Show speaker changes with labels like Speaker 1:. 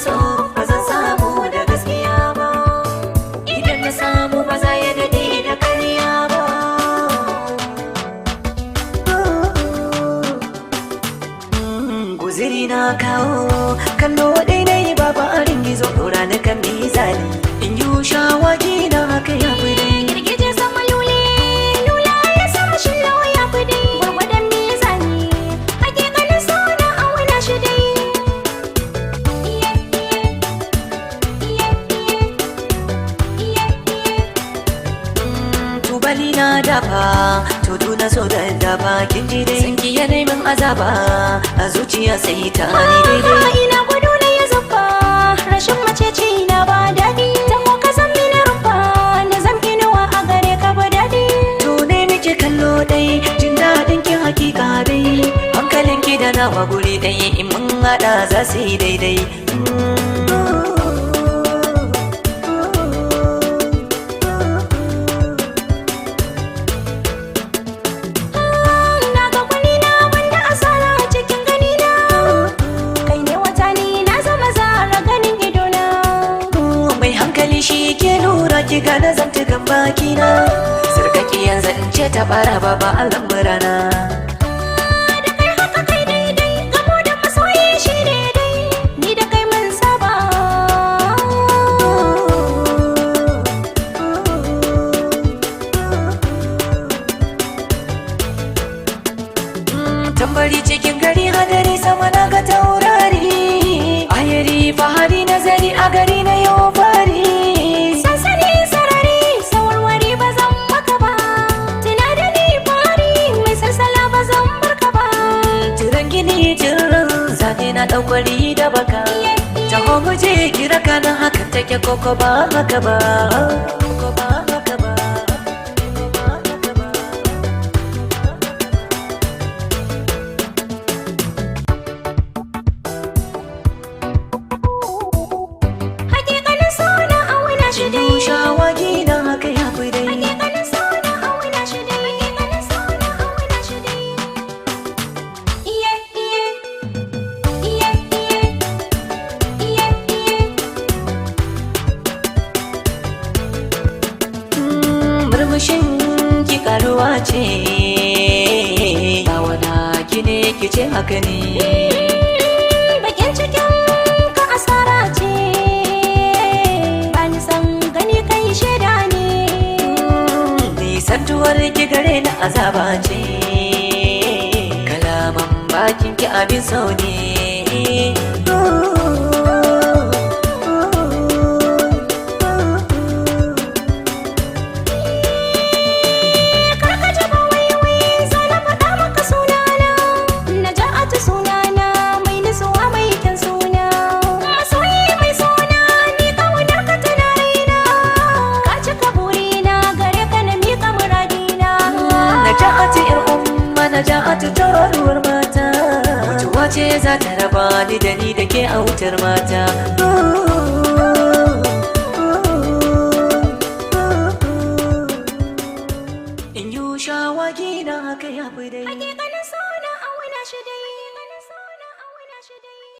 Speaker 1: so ba zan samu da gaskiya ba. Idan na samu ba za ya daɗe da karya ba. Guziri na kawo kallo ɗai na yi babu arin gizo ɗora na kan mizani in yi shawagi na haka ya fi dai.
Speaker 2: Girgije sama lule, lula ya sama shillo ya fi dai. Gwargwadon mizani, hakikanin suna auna shi dai. Iye, iye, iye, iye, iye, iye.
Speaker 1: Tubali na dafa tudu na so da dafa kin ji dai sanki ya min azaba a zuciya sai ta ni daidai.
Speaker 2: Ina gudu na ya zuffa, rashin maceci na ba daɗi. Taho ka san mini rumfa, na zam inuwa a gare ka ba daɗi.
Speaker 1: To ne muke kallo dai jin daɗin kin hakika dai hankalin ki da nawa guri dai in mun haɗa za su yi daidai.
Speaker 2: Na ga gwani na wanda asara cikin gani na. Kai ne wata ni na zama zara ganin idona.
Speaker 1: Mai hankali shi ke lura ki gane zantukan baki na sarkaki yanzu in ce ta fara baba al'amurana.
Speaker 2: Da kai haka kai daidai, gamo da masoyi shi ne dai. Ni da kai mun saba.
Speaker 1: Tambari cikin gari hadari sama na ga taurari ayari fahari nazari a gari na yau fari.
Speaker 2: Sansani sarari, sawarwari ba zan maka ba. Tuna da ni fari, mai sarsala ba zan barka ba.
Speaker 1: Tiran gini tiran zane na ɗaukwari da baka taho mu je kira kana haka take koko ba haka ba koko ba haka ba koko ba haka ba.
Speaker 2: Hakikanin suna auna shi dai.
Speaker 1: Shawagi na haka ya fi dai.
Speaker 2: Hakikanin suna auna shi dai. Hakikanin suna auna shi dai. Iye, iye, iye, iye, iye, iye.
Speaker 1: Murmushin ki karuwa ce wana ki ne ki ce haka ne.
Speaker 2: Bakin cikin ka asara ce. Ba ni san gani kai shaida ne.
Speaker 1: Nisantuwar ki gare na azaba ce kalaman bakin ki abin sau ne.
Speaker 2: Karka jaba waiwai, zana faɗa maka sunana. Naja'atu sunana, mai nutsuwa mai kyan suna. Masoyi mai suna, ni ƙaunar ka tana raina. Ka cika burina, gare ka na miƙa muradina.
Speaker 1: Naja'atu yar umma Naja'atu tauraruwar mata mutuwa ce za ta raba ni da ni da ke a wutar mata.